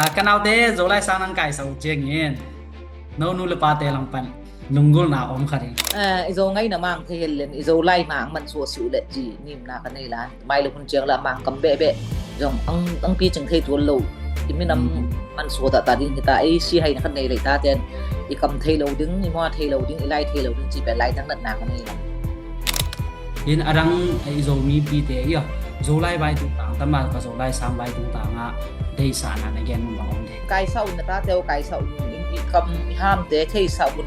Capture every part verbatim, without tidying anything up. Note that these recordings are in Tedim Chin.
Ah, ka naute Zolai sang nang kaisah uh ciangin no nu le pate langpan lunggulhna om kha ding. Ah, i Zo ngaina mang thei hel len, i Zolai mang man suah si uh leh ci nimna ka nei la. Mai le hun ciang la mang kam behbeh zong ang, ang pi cing thei tuan lo. I minam man suah ta ta ding hita, ei si haina ka nei lei ta ten i kam thei lo ding, i mua thei lo ding, i lai thei lo ding ci pen lai tang natna ka nei la. Hin a dang i Zomi pite ia Zolai vai tung tang tama ka Zolai sang vai tung tang a deisahna na gen mun bang om de. Kaisah un na tate uh, kaisah un, i kam i hamte theisah un.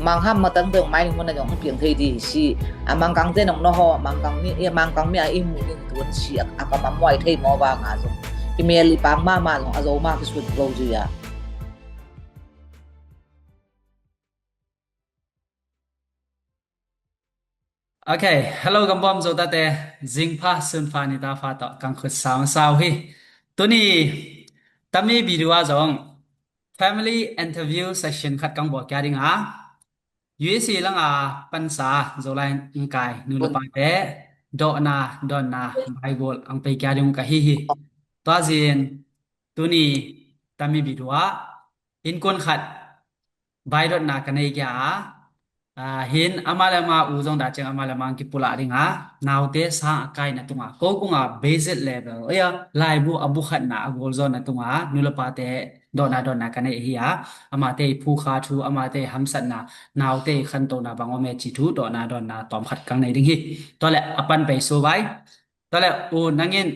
Mangham matang te ong mai mun na zong piang thei di si. A mangkang te nong no ho, mangkang mi, e mangkang mi a i mu ding tuan si a, a kam a muai thei mo ba nga zong. I mel i pang ma ma zong a zo ma ki sut lo zui a. Ok, hello gambawm Zo tate, zingpha sunpha ni ta pha tawh kang khut sau sau hi. Tuni tami video a zong family interview session khat kang bawl kia ding a, U S A langa pansa Zolai ngkai nu le pate dawhna dawnna Bible ang pei kia ding ka hi hi. Tua zin tuni tami video a innkuan khat baidotna ka nei kia a, a, hin ama le ama u zong dah ciang ama le ama ang kipulah ding a, naute sang a kaina tunga ko kunga basic level ia laibu a bu khatna a gol zawna tunga nu le pate dawhna dawnna ka nei hi a, amate i phukha thu, amate i hamsatna, naute i khantona bang om e ci thu dawhna dawnna tawm khat kang nei ding hi. Tua le a pan pei so vai. Tua le u nangin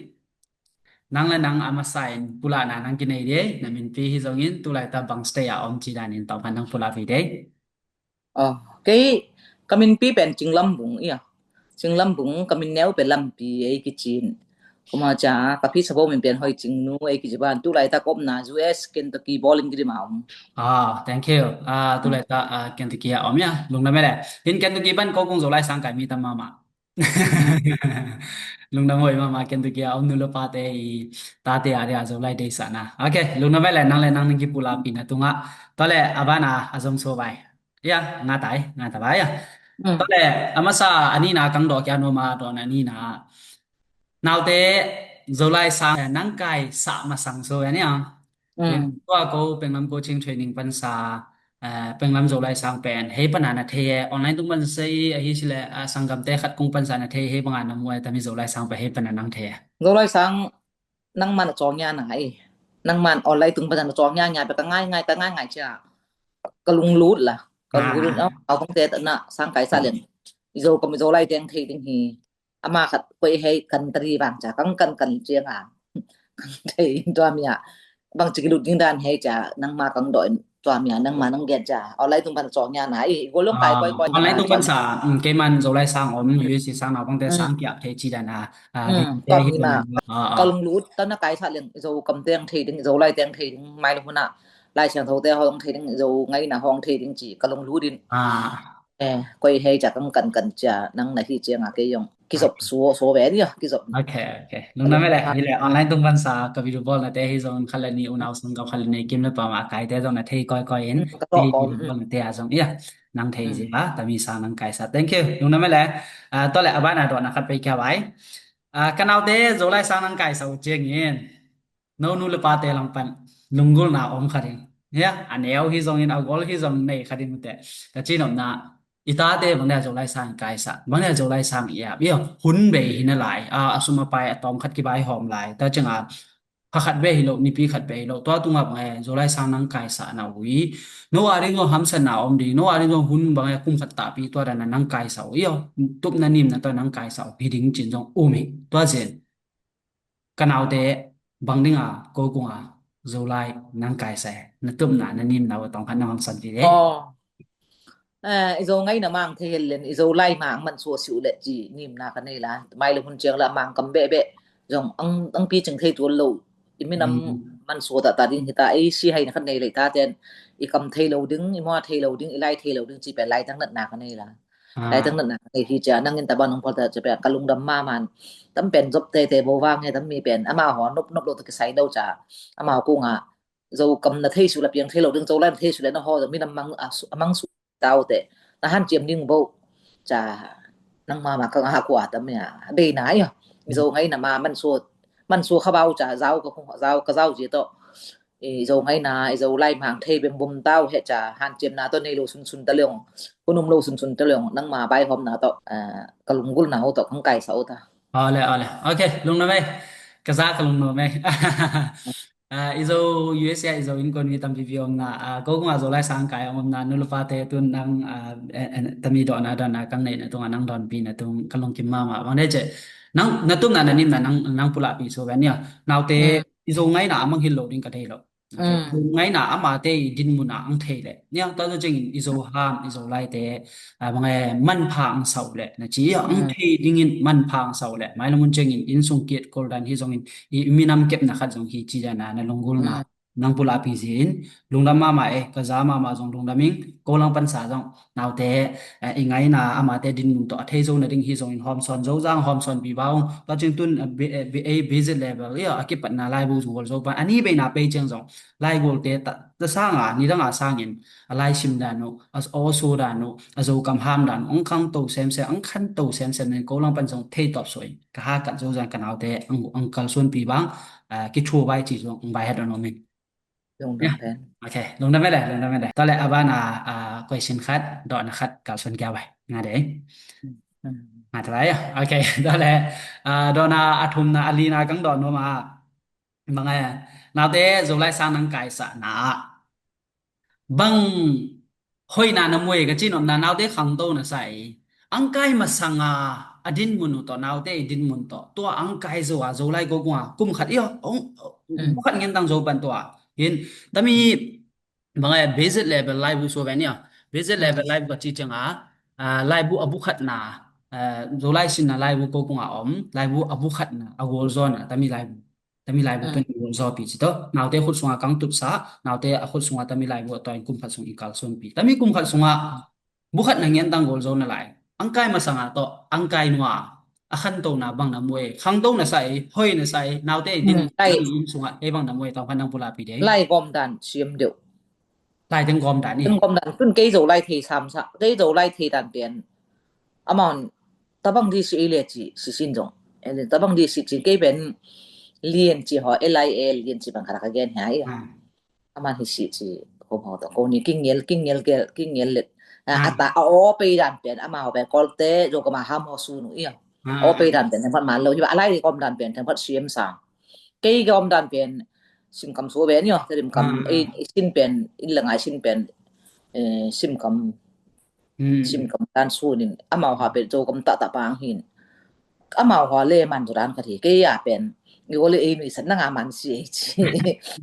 nang le nang a masa in pulahna nang kinei dei, na minpi hi zongin tulai ta bang state a om ci danin tawm khat nang pulah vi dei. Kei ka minpi pen Cinglam Bung ia. Cinglam Bung ka min neu pen Lampi ei kicin. Kuma ca ka phi sabo min pen Hoi Cingnu ei kici ban tulai ta kopna U S Kentucky bawling kiri ma om. Ah, thank you. Ah, tulai ta, ah, Kentucky a om ia. Lungdam e le. Hin Kentucky ban ko kung Zolai sang kai mi tam mama. Lungdam hoi mama Kentucky a om nu le pate i tate a dia Zolai deisahna. Ok, lungdam e le nang le nang nang kipulapina tunga. Tua le a bana a zong so vai. Ia nga tai nga ta vai ia. Tua le a masa a nina kang dawh kia noma dawhna nina. Naute Zolai sang nang kaisah masang so ia nia. Tua ko Penglam coaching training pansa, eh, Penglam Zolai sang pen hei pana na thei e, online tung pansa i ahi sile, ah, sanggamte khat kung pansa na thei hei banga na muai tami Zolai sang pen hei pana nang thei e. Zolai sang nangman a cawngya na ngai. Nangman online tung pansa na cawngya nya pe ka ngai ngai, ka ngai ngai cia. Ka lunglut la. Ka lunglut a, au kong te na sang kaisah len. I Zo kam i Zolai teng thei ding hi. Ama khat koi hei kan tari vang ca kang kan kan ciang a kang thei tua mi a bang cik lut ding dan hei ca nangma kang doi tua mi a nangma nang gen ca online tung pan cawngya na i golong kai koi koi online tung pan sa, mm, keiman Zolai sang om U S A sang nau kong te sang kiap thei ci dan a, ah, tua mi ma ka lunglut tana kaisah leng Zo kam teng thei ding, Zolai teng thei ding, mai lung huna Lai Siangtho te hong thei ding, Zo ngaina hong thei ding ci ka lunglut in. Eh, koi hei ca kang kan kan cia nang na hi ciang a kei yong kizop suo suo ve ni a kizop. Ok, ok. Lungdam e le, hi le online tung pansa ka video bawl na te hi zong khat le ni unau sung ka khat le ni kim le pam a kai te zong na thei koi koi in. Ka to ko video bawl na te a zong ia nang thei zi ba tami sang nang kaisah. Thank you. Lungdam e le. Ah, tua le a bana dawhna khat pei kia vai. Ah, ka naute Zolai sang nang kaisah uh ciangin no nu le pate langpan lunggulhna om kha ding. Ia a neu hi zongin a gol hi zong nei kha ding ute ka cinopna i tate bang dia Zolai sang kaisah, bang dia Zolai sang i ap ia hun bei hi na lai a, a sum a pai a tawm khat kibai hawm lai ta cianga pha khat bei hi lo, nipi khat bei hi lo, tua tunga bang e Zolai sang nang kaisah na ui no a ding zong hamsatna om ding, no a ding zong hun bang e kum khat tahpi tua dana nang kaisah uh ia tupna nimna tua nang kaisah uh hi ding cin zong um hi tua zin. Ka naute bang dinga ko kunga Zolai nang kaisai na tupna na nimna uh tawng khat nang hong san ti de. Eh, i Zo ngaina mang thei hel len, i Zolai mang man suah si uh leh ci nimna ka nei la. Mai le hun ciang la mang kam behbeh zong ang, ang pi cing thei tuan lo. I minam man suah ta ta ding hita, ei si haina ka nei lei ta ten i kam thei lo ding, i mua thei lo ding, i lai thei lo ding ci pen lai tang natna ka nei la. Lai tang natna ka nei hi cia nangin taba nong pal ta cia pen ka lungdam ma man. Tam pen zop tete bo vang he tam mi pen ama ho nop nop lo ta kisai lo cia ama ho kunga Zo kam na thei su la piang thei lo ding, Zolai na thei su le na ho minam mang a mang su tau te na han ciam ding bo cia nang ma ma ka nga kua tam ia dei na ia. Zo ngaina ma man su man su kha bau cia zau ka kung zau ka zau cia to i Zo ngaina, i Zo lai mang thei bembum tau he ca, hanciamna tawh nei lo sunsun ta leong, hun um lo sunsun ta leong, nangma baihawmna tawh, eh, ka lunggulhna uh tawh kang kaisa uh ta. Ole, ole. Ok, lungnuam ei. Ka za ka lungnuam ei. Ah, i Zo U S A, i Zo innkuan mi tampi pi omna, ah, ko kungah Zolai sang kai omna, nu le pate tun nang, ah, eh, eh, tami dawhna, dawhna kang neihna tungah nang dawnpihna tung ka lungkim mahmah. Bang de ce, nang, na tupna na nimna nang, nang pulakpi so ve nia. Naute, i Zo ngaina a mangngilh lo ding ka thei lo. Ok. Ngaina amate i dinmun a ang thei leh, nia, tua zo ciangin i Zo ham, i Zo laite, ah, bang e, manpha ang sa uh leh, na ci, ang thei dingin manpha ang sa uh leh, mailam hun ciangin inn sung kiat kol dan hi zongin, i minam kepna khat zong hi ci dan a na lunggulhna nang pulakpi zin, lungdam mahmah e, ka za mahmah zong lungdam ing, ko langpan sa zong, naute, eh, i ngaina amate dinmun tawh a thei zo nading hi zongin hawmsawn zo zang hawmsawnpi ba ung. Tua ciang tun, eh, bi-, eh, bi-, eh, basic level, ia, a kipatna laibu zung gol zo pan, a ni beina pei ciang zong, laigulte ta, ta sanga, nidanga sangin, a laisim dan uh, a, a awsu dan uh, a Zokam ham dan uh, ang khangto semsem, ang khanto semsem nin ko langpan zong thei tawp suai. Ka hakat zo zang ka naute, ang, ang kalsuanpi bang, ah, kithubai ci zong, ang bai hat on omin. Lungdam pen. Ok, lungdam e le, lungdam e le. Tua le a bana, ah, question khat, dawhna khat, kalsuan kia bai. Nga de. Nga te bai, ok, tua le, ah, dawhna a thumna, a lina kang dawh nuam a. Bang e, naute Zolai sang nang kaisakna ah bang hoihna na muai ka ci nopna, naute khangto na sa i. Ang kai masanga a dinmun uh tawh, naute i dinmun tawh. Tua ang kai zo a, Zolai ko kunga, kum khat i aw, ong, bu khat ngen tang zo pan tua. Hin, tami, bang e, basic level laibu so ve nia. Basic level laibu ka ci cianga, ah, laibu a bu khatna, ah, Zolai sinna laibu ko kunga om, laibu a bu khatna, a gol zona, tami laibu. Tami laibu pen zawpi ci tawh. Naute khut sunga kang tutsa, naute a khut sunga tami laibu a tua in kum khat sung i kalsuanpi. Tami kum khat sunga bu khat na ngian tang gol zo na lai. Ang kai masanga tawh, ang kai nua, a khantona bang na muai. Khangto na sa i, hoi na sa i, naute i din, in sunga, ei bang na muai, tawng khan nang pulakpi de. Lai gawm dan, siam deuh. Lai teng gawm dan i. Teng gawm dan, tun kei Zolai thei samsa, kei Zolai thei dan pian. Amount, tabang di si ei le ci, si sin zong. Tabang di si cin kei pen lian ci haw, L I A L lian ci bang khat a ka gen hia i. Aman hi si ci, ko haw tawh, ko ni kingel, kingel, kingel let. A ta a aw pei dan pen, amau pen kolte, Zokam a ham haw sun uh i. Aw pei dan pen, teng phat man lo, hi ba, a lai gawm dan pen, teng phat siam sang. Kei gawm dan pen, simkam so pen i aw, te dim kam, ei, sin pen, in la ngai sin pen, eh, simkam, simkam dan sunin, amau ha pen Zokam taktak pang hin. Amau ha le man zo dan khat hi, kei a pen, i aw le ei nuisat nanga man si ei ci,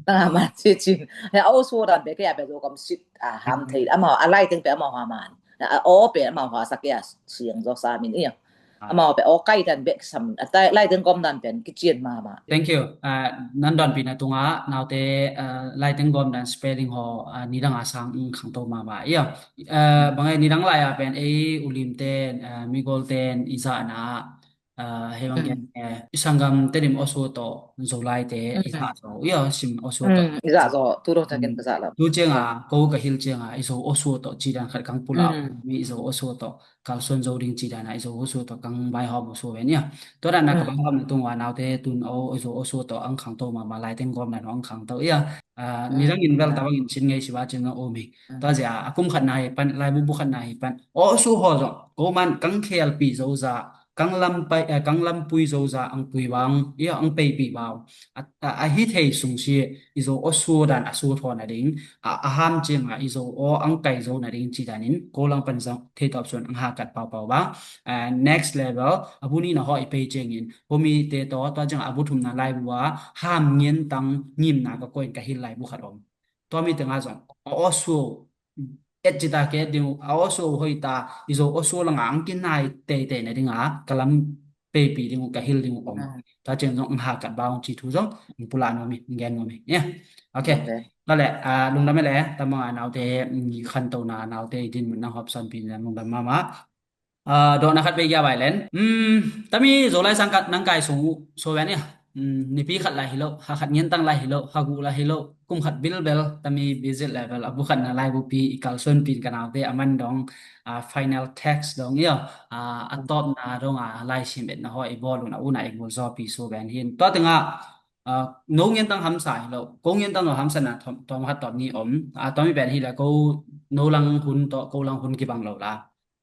nanga man si cin. He aw so dan pen, kei a pen Zokam sit, a ham thei, amau, a lai teng pen amau ha man. A aw pen, amau ha sa kei a siang zo sa min i aw. Amau pen aw kai dan bek sam, a tai, lai teng gawm dan pen, kician mahmah. Thank you. Ah, nan dawnpihna tungah, naute, ah, lai teng gawm dan spelling haw, ah, nidang a sang, mm, khangto mahmah. Ia, ah, bang e nidang lai a pen, ei, ulim ten, ah, migol ten, i zahna, ah, hei bang gen, eh, i sanggam te dim aw so tawh, Zolai te, i zah zo. Ia, sim aw so tawh. I zah zo, tu dong takin ka zah lam. Tu cianga, ko ka hil cianga, i Zo aw so tawh, ci dan khat kang pulak, mi i Zo aw so tawh. Kalsuan zo ding ci dana i Zo aw so tawh kang baihawm aw so ve nia. Tua dana ka baihawm na tung ua naute tun aw i Zo aw so tawh ang khangto mahmah lai teng gawm dan aw ang khangto ia. Ah, nidang in bel tabang in cin ngei si ba cin zong om hi. Tua zia a kum khatna hi pan, laibu bu khatna hi pan. Aw so haw zong, ko man kang khelpi zo za, kang lam pai, eh, kang lampui zo za ang pui bang, ia ang peipi bang. A, a, a hi thei sung si i Zo aw so dan a so thaw na ding, a, a ham cianga i Zo aw ang kai zo na ding ci danin, ko langpan zong thei tawp suan ang hakat paupau bang. Ah, next level, a bu nina haw i pei ciangin, ko mite tawh, tua cianga a bu thumna laibu a, ham ngian tang ngimna ka koin ka hil laibu khat om. Tua mi tenga zong, aw so, et cita ke ding uh, aw so hoi ta, i Zo aw so langa ang kinai teitei na dinga, ka lam peipi ding uh, ka hil ding uh om. Tua ciang zong ang hakat bang ci thu zong ang pulak nuam hi, ang gen nuam hi. Ok. Tua le, ah, lungdam e le, tamang a naute, mm, khantona naute i dinmun nang hawmsawnpi na lungdam mahmah. Ah, dawhna khat bei gia bai len. Mm, tami Zolai sang nang kai sung uh so ve nia. Mm, nipi khat lai hi lo, ha khat ngian tang lai hi lo, ha guh lai hi lo, kum khat bilbel, tami visit level, a bu khatna laibupi i kalsuanpi in ka naute a man dong, ah, final test dong ia, ah, a tawpna dong a laisim etna haw i bawl un a una i gul zawpi so ve hin. Tua tenga, Ah, no ngen tang hamsa hi lo, ko ngen tang lo hamsa na tom, tom hat tom ni om. Ah, tom i pen hi le ko no lang hun to, ko lang hun kibang lo la.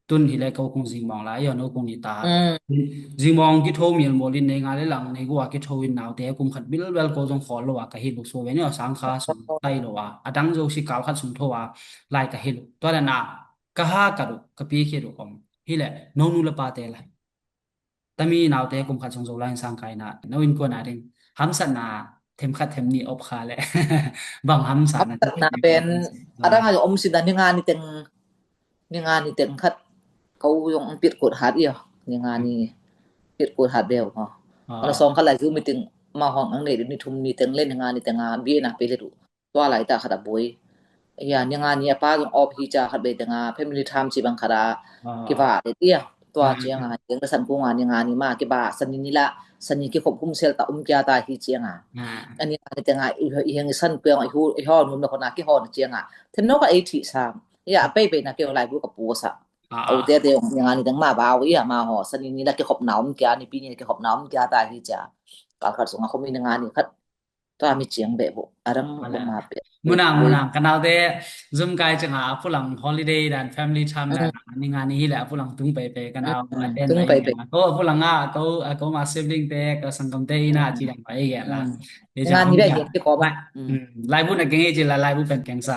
Tun hi le ko kung zingmong la, yo no kung ni ta. Mm. Zingmong kitho mil molin nei nga le lang nei gua kitho in naute kum khat bilbel ko zong khol lo a ka hi lo so ve ni sang kha sung tai lo a. Adang zo si kal khat sung tho a lai ka hi lo. Tua le na ka ha ka du ka pi khi du om. Hi le no nu le pa te lai. Tami naute kum khat sung zo lai sang kai na no in ko na ding. Hamsat na them khat them ni op kha le. Bang hamsat na. Hamsat na pen adang a om si na ni nga ni teng ni nga ni teng khat ko zong ang pit kut hat ia ni nga ni pit kut hat beu ko. Ana song khat lai zu meeting ma hong ang nei ni thum ni teng le ni nga ni teng a bi na pe le du. Tua lai ta khat a boi. Ia ni nga ni a pa zong op hi ca khat be teng a family time ci bang khat a kiva le ia. Tua ciang a ciang da san ku nga ni nga ni ma kiva san ni la san ni kikhop hum sel ta um kia ta hi ciang a. Ani nga ni teng a i heng i san piang i hu i hon hum na khona kihon ciang a. Them no ka ei thi sang. Ia a pei pei na keu lai bu ka pu sa. Au te te ong nga ni teng ma bau ia ma ho san ni la kikhop na um kia ni pi ni kikhop na um kia ta hi ca. Kal khat sung a khomi ni nga ni khat. Tua mi ciang beh bu arang bu ma pe. Munang munang ka naute zum kai ciang a pulang holiday dan family time dan ni nga ni hi le a pulang tung pei pei ka nau tung pei pei ko a pulang a ko a ko ma sibling te ka sangkam te ina ci dan pai ia la. Nga ni beh ia ki ko ma. Lai bu na keng ei ci la lai bu pen keng sa.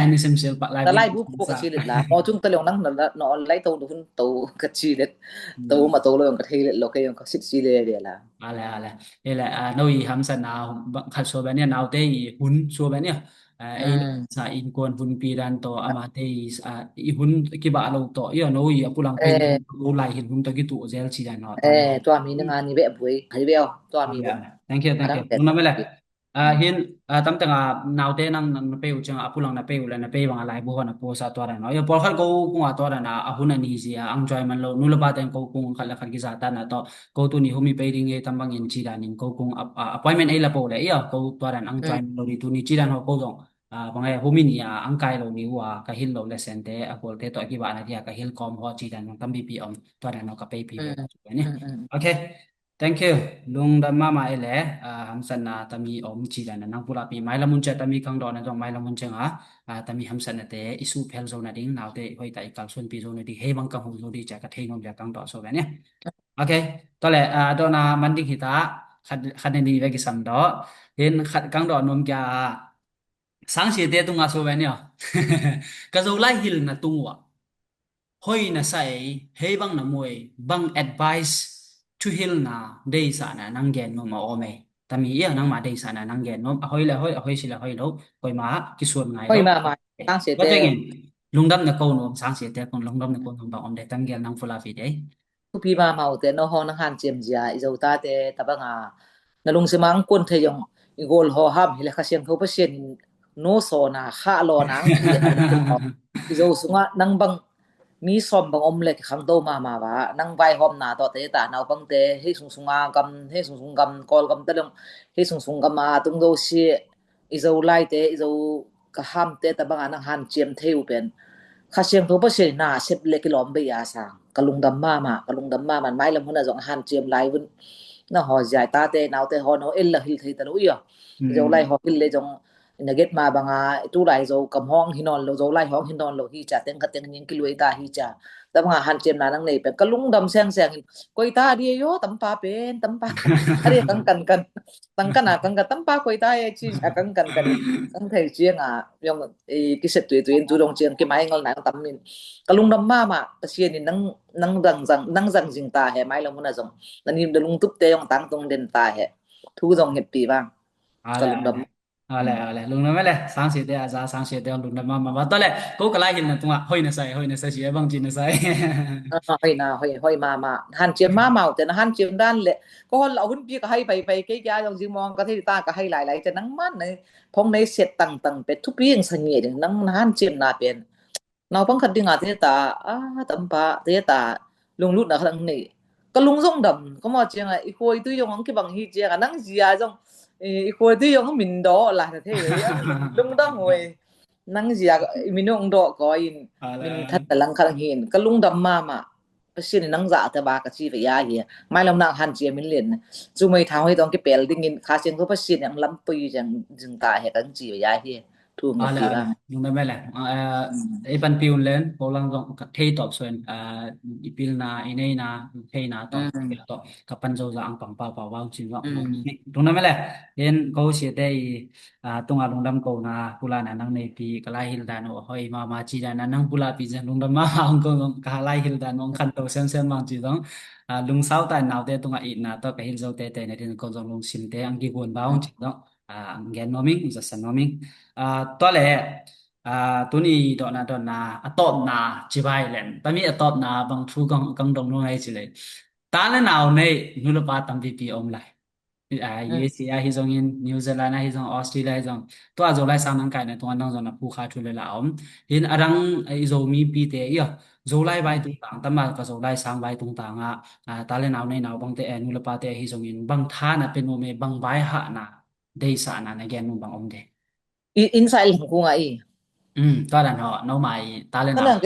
Ni sim sil pa lai bu ka ci le la. Mo tung ta leong nang na no lai to hun to ka ci le. To ma to lo ka thei le lo ka yong ka sit ci le le la. Ale ale. Ele a no i hamsat na khat so bania naute i hun so bania. Ei sa in kuan hun pi dan to ama te i hun kiba lo to ia no i a pulang pen lo lai hin hun to kitu zel ci dan no. Eh tua mi nga ni beh bui. Hai beh tua mi beh. Thank you, thank you. Nuna mele. Hin tamteng a naute nang na pei uh ciang a pulang na pei uh le na pei bang a lai bu hon a puasa tua dan no. Ia pawl khat ko kung a tua dan a hun a ni zia ang joy man lo nu le pa teng ko kung khat le khat kiza ta na to. Ko tu ni humi pei ding e tam bangin ci dan in ko kung appointment ei la po le ia ko tua dan ang join lo di tu ni ci dan ho ko zong bang e humi ni a ang kai lo ni ua ka hil lo le sente a kol te to a kiba na dia ka hil kom ho ci dan zong tam bi pi om tua dan ho ka pei pi ni. Okay. Thank you. Lungdam mama e le hamsatna tami om ci dan nang pula pi mai lamun cia tami kang do na zong mai lamun cia nga tami hamsatna te isu phel zo na ding naute hoi ta i kal sun pi zo na ding hei bang kang hong zo di cia ka thei nom dia kang do so ve ni. Okay. Tole dona manding hita khat ne ni ve kisam do. Hin khat kang do nom kia sang siate tunga so ve ni. Ka zo lai hil na tung ua. Hoi na sa ei hei bang na muai bang advice thuhilna deisahna nang gen nom a om ei. Tami ia nangma deisahna nang gen nom a hoi le hoi a hoi si le hoi lo koima kisuan ngai lo. Hoi mama sang siate. Lungdam na ko nom sang siate kun lungdam na ko nom bang om de tam gel nang fula fi de. Thupi mama ute no ho nang han ciam zia i zo tate tabanga na lungsim ang kun thei zong i gol ho ham hi le Kha Siangtho Pasian in no sawna kha lawna ang ti i zo sunga nang bang mi sawm bang om le ki khangto mama va nang vaihawmna tawh te ta naupangte hei sungsunga gam hei sungsung gam Kawlgam ta dong hei sungsung gam a tung zo si i zo laite i zo ka hamte tabanga nang han ciam thei uh pen Kha Siangtho Pasian na sep le kilawm bei a sang ka lungdam mama ka lungdam mama mai lam huna zong han ciam lai vun na ho ziai tate naute ho no el la hil thei ta lo ia zo lai ho hil le zong na get ma banga tu lai zo kam hong hinon lo zo lai hong hinon lo hi cha teng ka teng ning kilui ta hi cha tabanga han ciam na nang nei pen ka lungdam seng seng in koi ta dia yo tampa pen tampa a dia kang kan kan tang kan a kang kan tampa koi ta e chi a kang kan kan kang thei chiang a yong i kiset tui tui in tu dong chiang ki mai ngol nang tam min ka lungdam mama Pasian in nang nang dang zang nang zang zing ta he mai lo muna zong na nim da lungtup te yong tang tung den ta he thu zong het pi bang ka lungdam. Ale ale lungdam ale sang si te a za sang si te lungdam mama ba to le ko ka lai hin na tunga hoi na sai hoi na sai si bang chi na sai. Hoi na hoi hoi mama han chiam mama te na han chiam dan le ko hol la hun pi ka hai pai pai ke kya yong jing mong ka thei ta ka hai lai lai te nang man ne phong nei set tang tang pe thupi ang sa nge ding nang na han chiam na pen naupang khat ding a te ta a tampa te ta lunglut na khat ang nei ka lung zong dam ka mo chiang a i khoi tu yong ang kibang hi chiang a nang zia zong i khoi tu yong min do la na thei lung dam hoi nang zia minung do ko in min that na lang khat ang hin ka lung dam mama Pasian in nang zahte ba ka ci ve ya hi. Mai lam nang hanciam in lian. Cu mei thang hoi tawng kipel dingin Kha Siangtho Pasian in ang lampui zeng zing ta he kang ci ve ya hi. Thu nge ci ba. Nung na mele. Ei pan piun len, ko lang zong ka thei top suen. I pilna, i neina, i theina top. Top. Ka pan zo za ang pang pau pau bang ci zong. Nung na mele. Hin ko siate i tunga lungdam ko na pulana nang neipi ka lai hil dan uh hoi mama ci dan a nang pulapi zeng lungdam mama ang ko ka lai hil dan uh ang khan to sem sem mang ci zong. Lungsau ta naute tunga itna to ka hil zo tete na din ko zong lungsim te ang kiguan ba ang ci zong. Ang gen noming, zasan noming. Tua le tuni dotna dotna a topna ci bai len tami a topna bang thu kang dong nung ai ci le. Ta le nau nei nu le pa tampipi om lai. U S A ahi zongin, New Zealand ahi zong, Australia ahi zong. Tua Zolai sang nang kaina tunga nang zong na phu kha thu le la om. Hin a dang i Zomi pite i a Zolai vai tungtang tama ka Zolai sang vai tungtang a ta le nau nei nau bangte e nu le pate ahi zongin bang tha na pe nu me bang vai hahna deisahna na gen nu bang om de. Inside lang kung a i. Tua dan ho no mai ta le nau.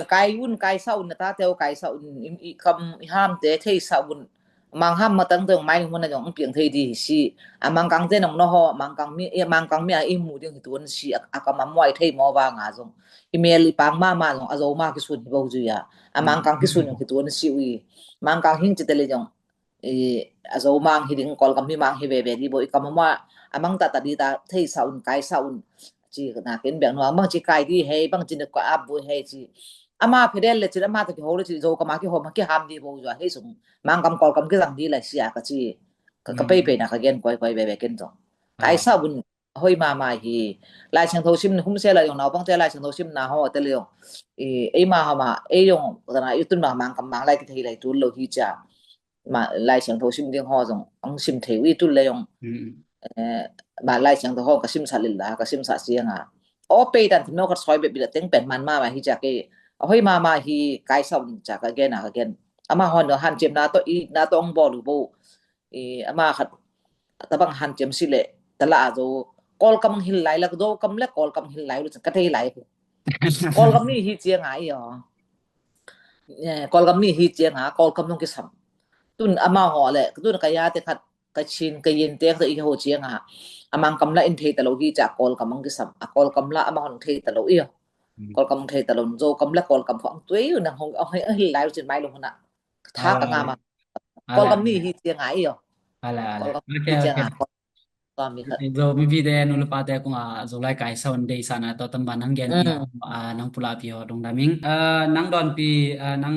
Kai un kai sa un na ta teo kai sa un i kam i ham te thei sa un. Mang ham matang teng mai hmun a zong ang piang thei di hi si. A Mangkang te nong no ho, Mangkang mi, eh, Mangkang mi a i mu ding hi tuan si, a, a kam a muai thei maw vang a zong. I mel i pang mama zong, a Zo ma kisun hi bo zui a. A Mangkang kisun hi tuan si ui. Mangkang hing ci te le zong. I, a Zo mang hi ding, Kawlkam mi mang hi veve di bo, i kam a mua, a mang ta ta di ta, thei sa un, kai sa un. Ci na ken biang no, bang ci kai di hei, bang ci na ko a bu hei ci. Ama phedel le ci, ama ta ki ho le ci, Zo kama ki ho ma ki ham di bo zua hei sung. Mangkam Kawlkam ki zang di lai sia ka ci. Ka, ka pei pei na ka gen koi koi be be ken zong. Kai sa un hoi mama hi. Lai Siangtho sim hum se la yong nau bang te Lai Siangtho sim na ho te le yong. I, ei ma ho ma, ei yong, ta na i tun ma Mangkam mang lai ki thei lai tun lo hi cia. Ma Lai Siangtho sim ding ho zong ang sim thei ui tul le yong. Ma Lai Siangtho ho ka sim sa lil la, ka sim sa siang a. O pei dan thim no khat soi bep bila teng pen man mama hi cia ke. A hoi mama hi kai sa un cia ka gen a ka gen. Ama hon do han cem na to i, na to ong bol u bo. I, ama khat tabang han cem si le tala a Zo. Kawlkam ang hil lai la, Zo kam le Kawlkam ang hil lai lu ka thei lai. Kawlkam ni hi ciang a i o. Kawlkam ni hi ciang a, Kawlkam nung kisam. Tun ama ho le, tun ka ya te khat, ka chin, ka yin te khat i ho ciang a. A Mangkam la in thei ta lo hi cia Kawlkam ang kisam. A Kawlkam la ama hon thei ta lo i o. Kawlkam ang thei ta lo, Zo kam la Kawlkam ho ang tuei u nang hong, ang hil lai lu cin mai lu hona. Tha ka ngam a. Kawlkam ni hi ciang a i o. Kawlkam ni hi ciang a. Zo mipi te nu le pa te kung a Zolai kai sa un deisahna to tamba nang gen pi nang pulapi ho lungdam ing. Nang dawnpi nang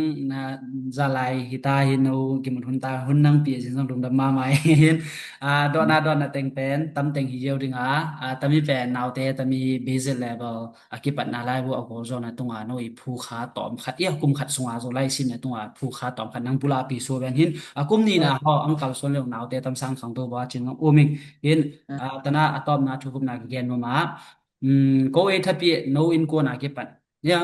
zalai hita hi no kimut hun ta hun nang pi a sin zong lungdam mama hin. Dawhna dawhna teng pen tam teng hi yo ding a tami pen naute tami basic level a kipatna lai bu a gol zawna tunga no i phu kha tawm khat i a kum khat sunga Zolai simna tunga phu kha tawm khat nang pulapi suaben hin a kum nina ho ang kalsuan leo naute tamsang khang to ba cin nang uming hin tana a tawmna thukupna ka gen mama ko ei thapi no in kuana kipat ya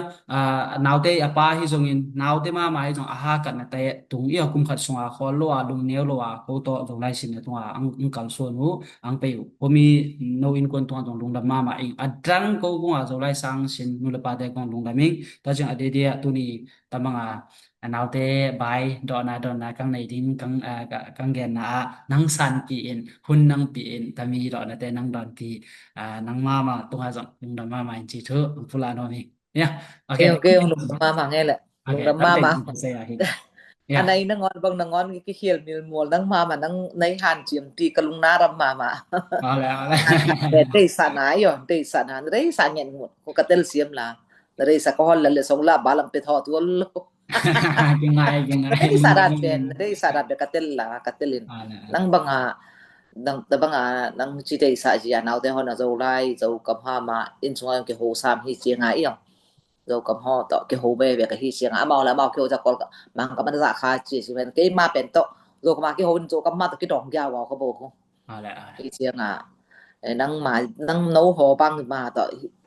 naute a pa hi zongin naute mama hi zong a ha katna te tung i a kum khat sunga khol lo a lungneu lo a ko to Zolai simna tunga ang kalsuan u ang pei u komi no in kuan tunga zong lungdam mama ing a dang ko kunga Zolai sang sin nu le pa te kong lungdam ing ta cing a dede a tuni tamanga a naute bai dawhna dawhna kang nei ding kang genna a nang sanpi in hun nang pi in tami dawhna te nang dawnpi nang mama tunga zong lungdam mama in ci thu ang pula no mi. Ya, okay. Okay, okay, lungdam mama nge le. Lungdam mama. Anai nangon bang nangon ki khial mil mual nang mama nang nai han ciam pi ka lungna ram mama. Deisahna yo, deisahna, deisah ngen ngut ko ka tel siam la. Deisah ko hol la le song la balang pe tho tual lo. Kingai, kingai. Deisah dan pen, deisah dan pen ka tel la, ka tel in. Nang banga nang tabanga nang ci deisah zia naute hon a Zolai Zo kam hama in sunga yong ki ho sam hi cianga i yong. Zo kam ho to ki ho be be ka hi cianga amau la amau ki ho za kol ka mang ka man za kha ci si men kei ma pen to Zo kama ki ho in Zo kama to ki dong gia wa ka bo ko. Hi cianga nang ma nang no ho bang ma to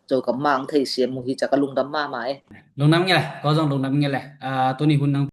Zo kama ang thei siam mu hi ca ka lungdam mama e. Lungdam nge le ko zong lungdam nge le tuni hun nang